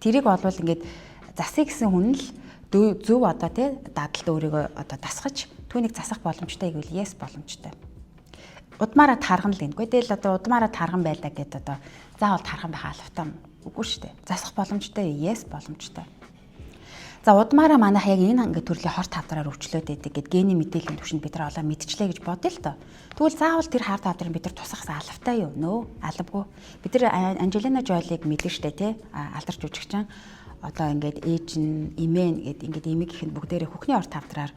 Тэрийг болвол ингээд засъя гэсэн хүн л зөв одоо тий дадалд өөрийгөө одоо дасгаж түүнийг засах боломжтой гэвэл yes боломжтой. Удмаараа тарган л гэнэ. Тэгэл одоо удмаараа тарган байлаа гэд одоо заавал тарган байх албатай юм үгүй шүү дээ. Засах боломжтой yes боломжтой. За удмаараа манайх яг энэ ингээд төрлийн хорт хавдраар өвчлөөд байдаг гэд гений мэдээллийн түвшинд бид нар олоо мэдчлээ гэж бодъё л доо. Тэгвэл заавал тэр харт хавдрыг бид нар тусахсан албатай юу? Нөө, албагүй. Бид нар Анжелина Жолиг мэдэн штэ тий. Алдарч жүжигчин одоо ингээд ээж нь эмээн гэд ингээд эмэг ихэнд бүгдээрээ хөхний орт хавдраар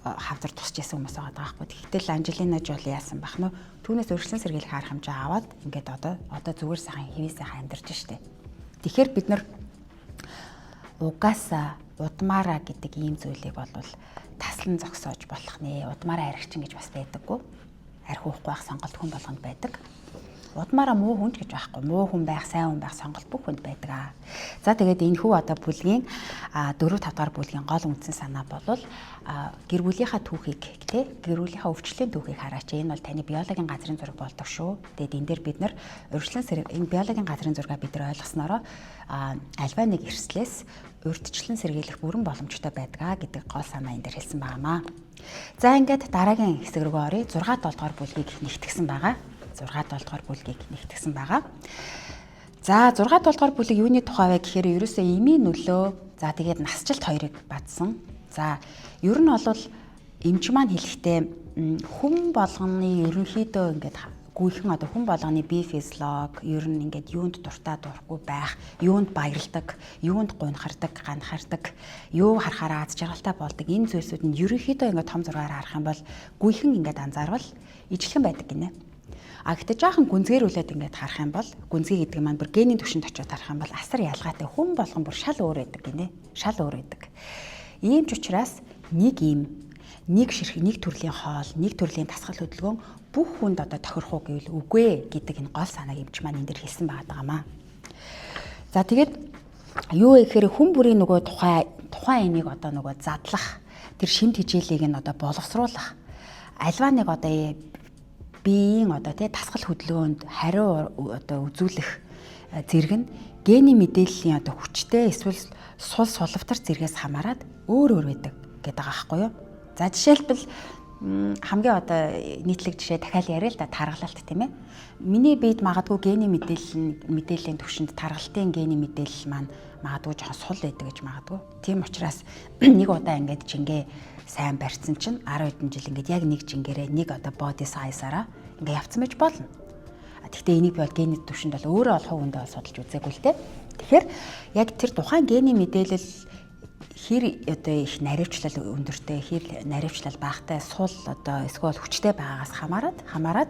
хавдар тусч ясан хүмүүс байгаа байхгүй. Тэгтэл Анжелина Жоли яасан бах нөө түүнээс өршлөн сэргийлэх арга хэмжээ аваад ингээд одоо зүгээр сайхан хэвээ сайхан амьдарч штэ. Тэгэхээр бид нар Угаасаа удмаараа гэдэг ийм зүйлийг бол таслан зогсоож болох нэ. Удмаараа архичин гэж бас байдаггүй. Архи уухгүй байх сонголт хүн болгонд байдаг. Удмаараа муу хүн ч гэж байхгүй. Муу хүн байх, сайн хүн байх сонголт бүх хүнд байдаг аа. За, тэгээд энэ хүү одоо бүлгийн 4 5 дугаар бүлгийн гол үндсэн санаа бол гэр бүлийнхаа түүхийг, тий, гэр бүлийнхаа өвчлөлийн түүхийг хараач. Энэ бол таны биологийн газрын зураг болдог шүү. Тэгээд энэ дээр бид нар урьдчилан энэ биологийн газрын зургаа бид нар ойлгосноороо аливаа нэг эрсдлээс урьдчилан сэргийлэх бүрэн боломжтой байдгаа гэдэг гол санаа энэ дээр хэлсэн байнамаа. За, ингээд дараагийн хэсэг рүү оръё. 6 7 дугаар бүлгийг нэгтгсэн байгаа. 6 7 дугаар бүлгийг нэгтгсэн байгаа. За, 6 7 дугаар бүлэг юуны тухай вэ гэхээр ерөөсөө эмийн нөлөө, за, тэгээд насжилт хоёрыг бадсан. За, ер нь бол эмч маань хэлэхдээ хүн болгоны ерөнхийдөө ингээд гүйхэн одоо хүн болгоны бие физиолог ер нь ингээд юунд дуртай, дургүй байх, юунд баярладаг, юунд гунхардаг, ганхардаг, юу харахаараа аз жаргалтай болдог, энэ зүйлсүүд нь ерөнхийдөө ингээд том зургаар харах юм бол гүйхэн ингээд анзаарвал ижилхэн байдаг гинэ. А гэхдээ жоохон гүнзгийрүүлээд ингээд харах юм бол, гүнзгий гэдэг маань бүр генийн түвшинд очиод харах юм бол асар ялгаатай, хүн болгон бүр шал өөр байдаг гинэ. Шал өөр байдаг. Ийм ч учраас нэг ийм нэг ширхэг, нэг төрлийн хоол, нэг төрлийн дасгал хөдөлгөөн бүх хүнд одоо тохирох уу гэвэл үгүй ээ гэдэг энэ гол санааг эмч маань энэ дэр хэлсэн байгаа маа. За, тэгээд юу вэ гэхээр хүн бүрийн нөгөө тухай тухайн эмийг одоо нөгөө задлах тэр шимт хичээлийг нь одоо боловсруулах, аливаа нэг одоо биеийн одоо, тий, дасгал хөдөлгөөнд хариу одоо үзүүлэх зэрэг нь гений мэдээллийн одоо хүчтэй эсвэл сул сулавтар зэргээс хамаарат өөр өөр байдаг гэдэг байгаа байхгүй юу? За, жишээлбэл, хамгийн одоо нийтлэг жишээ дахиад яриа л да, таргалалт, тийм ээ. Миний биед магадгүй гений мэдээлэл мэдээллийн түвшинд таргалтын гений мэдээлэл маань магадгүй жоохон сул байдаг гэж магадгүй. Тийм учраас нэг удаа ингээд жингээ сайн барьсан чинь 10 хэдэн жил ингээд яг нэг жингээрээ, нэг одоо body size-аараа ингээд явцсан байж болно. Гэхдээ энийг би бол гений түвшинд бол өөрөө бол хувь хүндээ бол судалж үзээгүй л дээ. Тэгэхээр яг тэр тухайн гений мэдээлэл хэр одоо их наривчлал өндөртэй, хэр наривчлал багтай, сул одоо эсвэл хүчтэй байгаагаас хамаарат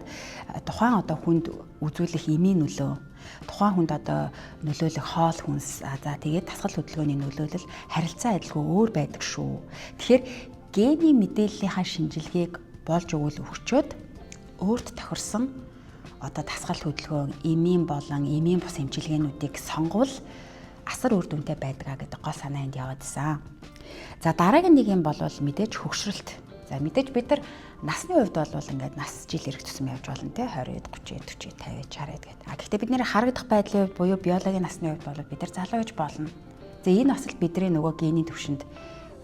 тухайн одоо хүнд үзүүлэх эмийн нөлөө, тухайн хүнд одоо нөлөөлөх хоол хүнс, за, тэгээд дасгал хөдөлгөөний нөлөөлөл харилцаа адилгүй өөр байдаг шүү. Тэгэхээр гений мэдээллийнхаа шинжилгээг болж өгвөл өгчөөд өөрт тохирсон одоо дасгал хөдөлгөөн, эмийн болон эмийн бус эмчилгээнүүдийг сонговол асар үр дүнтэй байдгаа гэдэг гол санаа энд яваад исэн. За, дараагийн нэг юм бол мэдээж хөгшрөлт. За, мэдээж бид нар насны хувьд бол ингээд нас жил ирэх тусам явж болно, те, 20, 30, 40, 50, 60 гэдэг. А гэхдээ бидний харагдах байдлын хувьд буюу биологийн насны хувьд бол бид нар залуу гэж болно. За, энэ бас л бидний нөгөө генийн түвшинд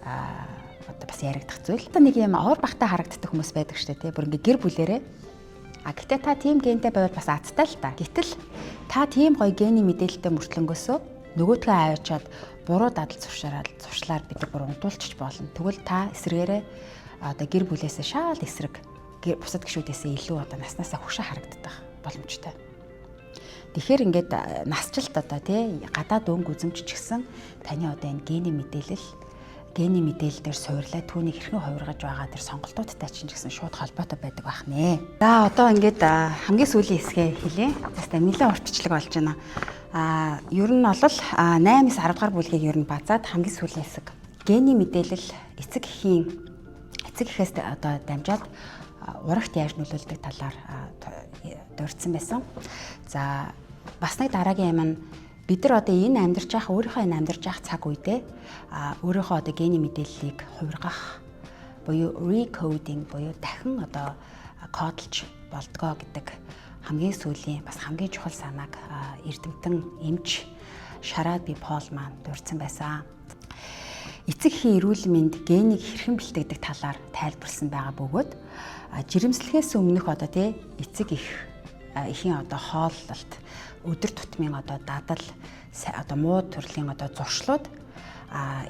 одоо бас яригдах зүйл. Одоо нэг юм оор багтай харагддаг хүмүүс байдаг шүү дээ, те. Бүр ингээд гэр бүлэрээ. А гэхдээ та тийм гентэй байвал бас азтай л та. Гэтэл та тийм гоё гений мэдээлэлтэй мөртлөнгөөсөө нөгөөдгөө аваачаад буруу дадал зуршлаар бид нар бүр унтуулчих болно. Тэгвэл та эсрэгээрээ одоо гэр бүлээсээ шаал эсрэг, бусад гишүүдээсээ илүү одоо наснаасаа хөшөө харагдах боломжтой. Тэгэхээр ингээд насжилт одоо, тий, гадаад өнгө үзэмж ч гэсэн таны одоо энэ гений мэдээлэл дээр суурлаа түүнийг хэрхэн хувиргаж байгаа тэр сонголтуудтай чинь ч гэсэн шууд холбоотой байдаг байх нэ. За, одоо ингээд хамгийн сүүлийн хэсгээ хэлье. Заста нэлээд урт бичлэг болж байна. А ер нь бол 8-аас 10 дугаар бүлгийг ер нь базаад хамгийн сүүлийн хэсэг. Гений мэдээлэл эцэг эхээс одоо дамжаад урагт яаж нөлөөлдөг талаар дурдсан байсан. За, бас нэг дараагийн юм нь бид нар одоо энэ амьдарч явах, өөрийнхөө энэ амьдарч явах цаг үедээ өөрийнхөө одоо гений мэдээллийг хувиргах буюу recoding буюу дахин одоо кодолж болдгоо гэдэг хамгийн сүүлийн, бас хамгийн чухал санааг эрдэмтэн эмч Шарад Би Пол маань дурдсан байсан. Эцэг эхийн эрүүл мэнд генийг хэрхэн бэлтгэдэг талаар тайлбарлсан байгаа бөгөөд жирэмслэхээс өмнөх одоо, тий, эцэг их эхийн одоо хооллолт, өдөр тутмын одоо дадал, одоо муу төрлийн одоо зуршлууд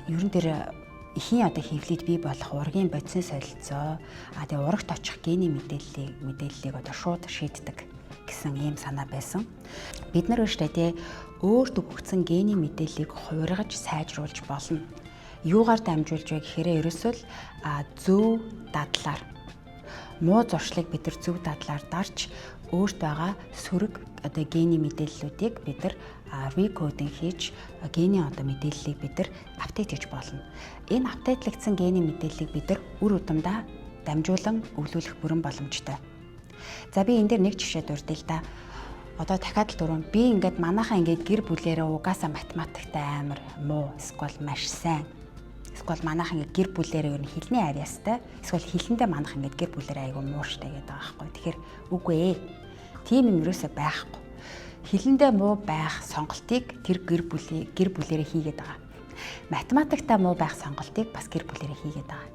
ер нь тэр эхийн одоо хэвлэлд бий болох ургийн бодисын солилцоо, тэгээ урагт очих гений мэдээллийг одоо шууд шийддэг гэсэн ийм санаа байсан. Бид нар өөртөө, тий, өөрт өгөгдсөн гений мэдээллийг хувиргаж сайжруулж болно. Юугаар дамжуулж вэ гэхээр ерөөсөө л зөв дадлаар, муу зуршлыг бид нар зөв дадлаар дарж өөрт байгаа сөрөг одоо гений мэдээллүүдийг бид нар recoding хийж, генийн одоо мэдээллийг бид нар update хийж болно. Энэ update лагдсан гений мэдээллийг бид нар үр удамдаа дамжуулан өвлүүлэх бүрэн боломжтой. За, би энэ дээр нэг жишээ дурдъя л да. Одоо дахиад л дөрөв би ингээд манайхаа ингээд гэр бүлээрээ угаасаа математиктай амар муу, эсвэл маш сайн, эсвэл манайхан ингээд гэр бүлээрээ ер нь хэлний авьяастай, эсвэл хэлэндээ манайх ингээд гэр бүлээрээ айгүй муу штэ гэдэг байгаа байхгүй. Тэгэхээр үгүй ээ. Тийм юм ерөөсөө байхгүй. Хэлэндээ муу байх сонголтыг тэр гэр бүлээрээ хийгээд байгаа. Математиктаа муу байх сонголтыг бас гэр бүлээрээ хийгээд байгаа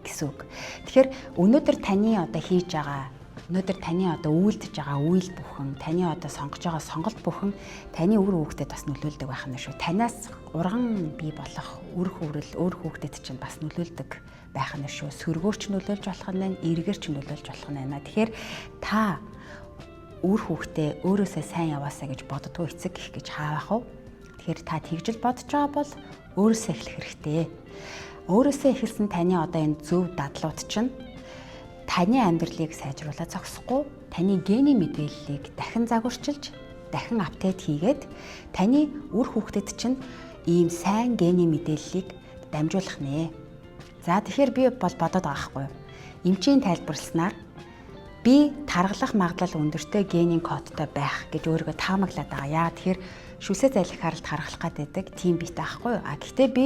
гэсэн үг. Тэгэхээр өнөөдөр таны одоо хийж байгаа, өнөөдөр таны одоо үйлдэж байгаа үйл бүхэн, таны одоо сонгож байгаа сонголт бүхэн таны үр хүүхдэд бас нөлөөлдөг байх нь шүү. Танаас урган бий болох үр хөврөл өөр хүүхдэд чинь бас нөлөөлдөг байх нь шүү. Сөргөөр ч нөлөөлж болох нь байна, эргээр ч нөлөөлж болох нь байна. Тэгэхээр та үр хүүхдээ өөрөөсөө сайн яваасаа гэж боддгоо эцэг их гэж хаавах уу? Тэгэхээр та тэгжил бодож байгаа бол өөрөөсөө эхлэх хэрэгтэй. Өөрөөсөө эхэлсэн таны одоо энэ зөв дадлууд чинь таны амьдралыг сайжруулаад зогсохгүй, таны гений мэдээллийг дахин загварчилж, дахин update хийгээд таны үр хүүхдэд чинь ийм сайн гений мэдээллийг дамжуулах нэ. За, тэгэхээр би бол бодоод байгаа байхгүй юу? Эмчийн тайлбарласнаар би таргалах магадлал өндөртэй генийн кодтой байх гэж өөрийгөө таамаглаад байгаа. Яа тэгэхээр шүлсээ зайлхаар л таргалах гэдэг тийм биетэй байхгүй юу? А гэхдээ би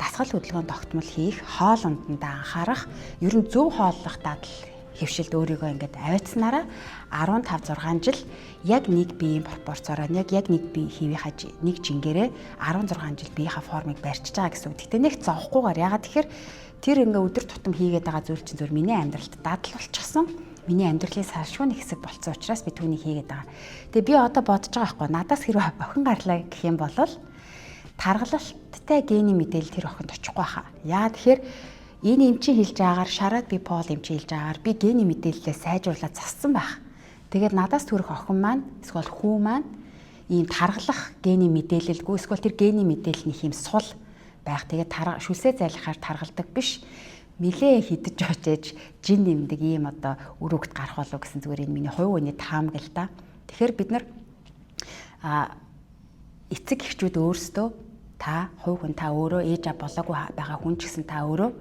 дасгал хөдөлгөөн тогтмол хийх, хоол ундандаа анхаарах, ер нь зөв хооллох дадал хэвшилд өөрийгөө ингээд аваачсанараа 15 6 жил яг нэг биеийн пропорцороо яг нэг бие хэвийнхаа нэг жингээрээ 16 жил биеийнхаа формыг барьчиж байгаа гэсэн үг. Гэхдээ нэг зовхгүйгээр, ягаад тэгэхээр тэр ингээ өдөр тутам хийгээд байгаа зүйл чинь зөв миний амьдралд дадал болчихсон, миний амьдралын салшгүй нэг хэсэг болцсон учраас би түүнийг хийгээд байгаа. Тэгээ би одоо бодож байгаа байхгүй, надаас хэрвээ охин гарлаа гэх юм бол таргалалттай гений мэдээлэл тэр охинд очихгүй хаа. Яа тэгэхээр энэ эмчийн хэлж байгаагаар, шараад би Пол эмчийн хэлж байгаагаар би гений мэдээллээ сайжруулаад зассан байх. Тэгээд надаас төрөх охин маань эсвэл хүү маань ийм таргалах гений мэдээлэлгүй, эсвэл тэр гений мэдээлэл нэг юм сул байх. Тэгээд шүлсээ зайлхаар таргалдаг биш, нилээ хидэж очиж жин нэмдэг ийм одоо үр өгт гарах болов гэсэн зүгээр энэ миний хувь хүний таамаг л да. Тэгэхээр бид нар эцэг эхчүүд өөрсдөө, та хувь хүн, та өөрөө ээж аав болоогүй байгаа хүн ч гэсэн та өөрөө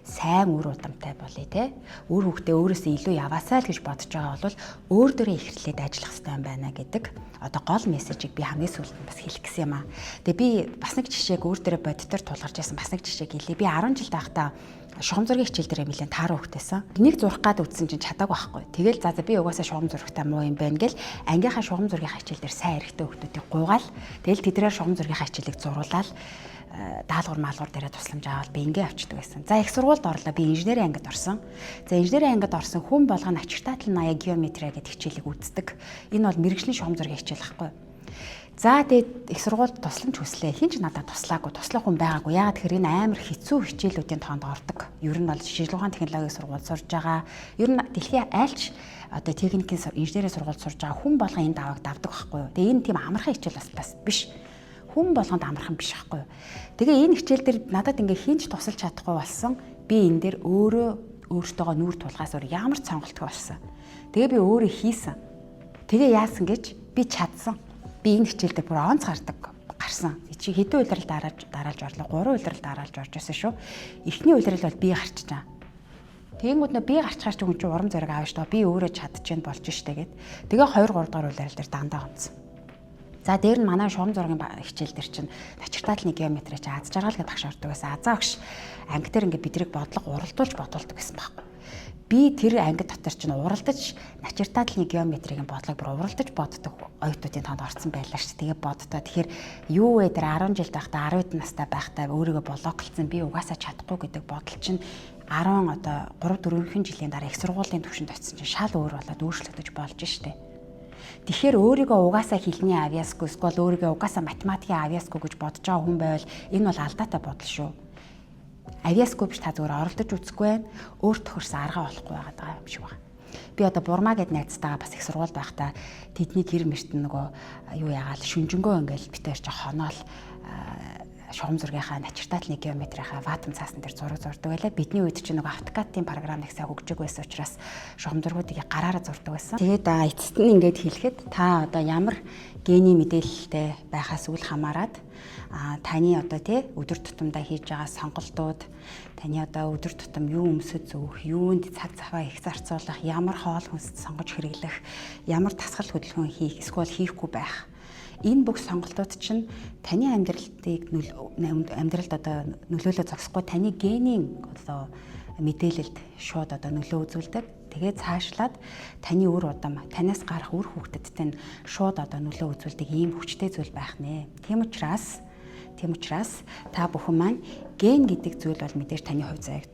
сайн үр удамтай болъё те. Үр хүүхдээ өөрөөсөө илүү яваасаа л гэж бодож байгаа бол өөр дөрөө ихрлээд ажиллах хэрэгтэй юм байна гэдэг одоо гол мессежийг би хамгийн сүүлд нь бас хэлэх гэсэн юм аа. Тэгээ би бас нэг жишээг, өөр дөрөө бодитоор тулгарч байсан бас нэг жишээг хэлье. Би 10 жил байхдаа шугам зургийн хичээл дээр нэлээд тааруу хөхтэйсэн. Нэг зурх гад үтсэн чинь чадаагүй байхгүй. Тэгэл за би угаасаа шугам зурагтай муу юм байна гэл ангийнхаа шугам зургийн хичээл дээр сайн эрэгтэй хүмүүсийг гуйгаал, тэгэл тэдрээр шугам зургийн хичээлийг зуруулаад даалгавар маалгавар дээрээ тусламж аваад би ингээ авчдаг байсан. За, их сургуульд орлоо. Би инженерийн ангид орсон. За, инженерийн ангид орсон хүн болгоно начертательная геометрия гэдэг хичээлийг үздэг. Энэ бол мэргэжлийн шугам зургийн хичээл байхгүй юу? За, тэгээд их сургуульд тусламж хүслээ. Хэн ч надад туслаагүй, туслах хүн байгаагүй. Яагаад тэгэхээр энэ амар хэцүү хичээлүүдийн тоонд ордог. Ер нь бол шинжилгээ ухааны технологийн сургуульд сурж байгаа. Ер нь дэлхийн айлч одоо техникийн инженерийн сургуульд сурж байгаа хүн болгон энэ давааг давдаг байхгүй юу? Тэгээ энэ тийм амархан хичээл бас биш. Хүн болгонд амархан биш байхгүй юу? Тэгээ энэ хичээл дээр надад ингээ хэн ч тусалж чадахгүй болсон. Би энэ дээр өөрөө өөртөөгөө нүүр тулгаас өөр ямар ч сонголтгүй болсон. Тэгээ би өөрөө хийсэн. Тэгээ яасан гэж би чадсан. Би энэ хичээл дээр бүр онц гардаг гарсан. Чи хэдэн улирал дараалж орлоо? 3 улирал дараалж орж байсан шүү. Эхний улирал бол би гарчиж байгаа. Тэгэнгүүт нөө би гарчхаар чи хүн чинь урам зориг аав шүү. Би өөрөө чадчихэнд болж штэ гэд. Тэгээ 2 3 дахь улирал дээр дандаа онцсон. За, дээр нь манай шугам зургийн хичээл дээр чинь начертательный геометри чи аз жаргал гэдэг багш ордог байсан. Азаа багш анги дээр ингээ бидрийг бодлого уралдуулж бодуулдаг гэсэн байхгүй. Би тэр анги дотор чинь уралдаж начертательный геометрийн бодлого бүр уралдаж боддог оюутнуудын тоонд орсон байлаа шүү. Тэгээ боддоо. Тэгэхээр юу вэ, тэр 10 жил байхдаа, 12 настай байхдаа өөрийгөө блоклцсон, би угаасаа чадахгүй гэдэг бодол чинь 10 одоо 3 4 жилийн дараа их сургуулийн түвшинд очисон чинь шал өөр болоод өөрчлөгдөж болж штэ. Тэгэхээр өөрийгөө угаасаа хэлний авьяасгүй, эсвэл өөрийгөө угаасаа математикийн авьяасгүй гэж бодож байгаа хүн байвал энэ бол алдаатай бодол шүү. Авьяасгүй биш, та зүгээр оролдож үзэхгүй байна. Өөр тохирсон арга олохгүй байгаа юм шиг байна. Би одоо Бурмаа гэд найзтайгаа бас их сургуульд байхдаа тэдний гэр мөрт нөгөө юу ягаал шүнжэнгөө ингээл битээр чи хоноол шугам зургийнхаа начертал 1 геометрийнхаа ватм цаасан дээр зураг зурдаг байлаа. Бидний үед чинь нөгөө AutoCAD-ын програм нэг сайн хөгжөөгүй байсан учраас шугам зургуудыг гараараа зурдаг байсан. Тэгээд эцэст нь ингээд хэлэхэд та одоо ямар гений мэдээлэлтэй байхаас үл хамааран таны одоо тий өдөр тутамдаа хийж байгаа сонголтууд, таны одоо өдөр тутам юу өмсөж зөөх, юунд цаг заваа их зарцуулах, ямар хоол хүнс сонгож хэрэглэх, ямар дасгал хөдөлгөөн хийх, эсвэл хийхгүй байх. Энэ бүх сонголтууд чинь таны амьдралтыг амьдралд одоо нөлөөлөө зогсохгүй, таны генийн одоо мэдээлэлд шууд одоо нөлөө үзүүлдэг. Тэгээд цаашлаад таны үр удам, танаас гарах үр хүүхдэд нь шууд одоо нөлөө үзүүлдэг ийм хүчтэй зүйл байх нэ. Тийм учраас та бүхэн маань ген гэдэг зүйл бол мэдээж таны хувь заяаг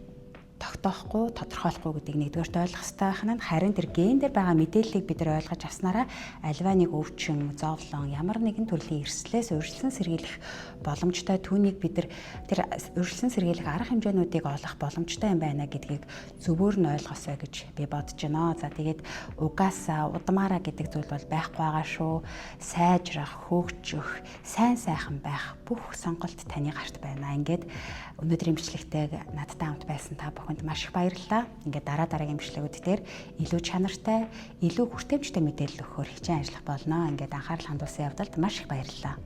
тогтоохгүй, тодорхойлохгүй гэдгийг нэгдүгээрт ойлгох хэрэгтэй байх нь, харин тэр ген дээр байгаа мэдээллийг бид нар ойлгож авснараа аливаа нэг өвчин, зовлон, ямар нэгэн төрлийн эрсдлээс урьдчилан сэргийлэх боломжтой, түүнийг бид нар тэр урьдчилан сэргийлэх арга хэмжээнүүдийг олох боломжтой юм байна гэдгийг зөвөөр нь ойлгосой гэж би бодож байна. За, тэгээд угаасаа удмаараа гэдэг зүйл бол байхгүй байгаа шүү. Сайжрах, хөгжих, сайн сайхан байх бүх сонголт таны гарт байна. Ингээд өнөөдрийн бичлэгтэй надтай хамт байсан та бүхэнд маш их баярлалаа. Ингээд дараа дараагийн бичлэгүүд дээр илүү чанартай, илүү хүртээмжтэй мэдээлэл өгөхөөр хичээн ажиллах болно. Ингээд анхаарал хандуулсан явдалд маш их баярлалаа.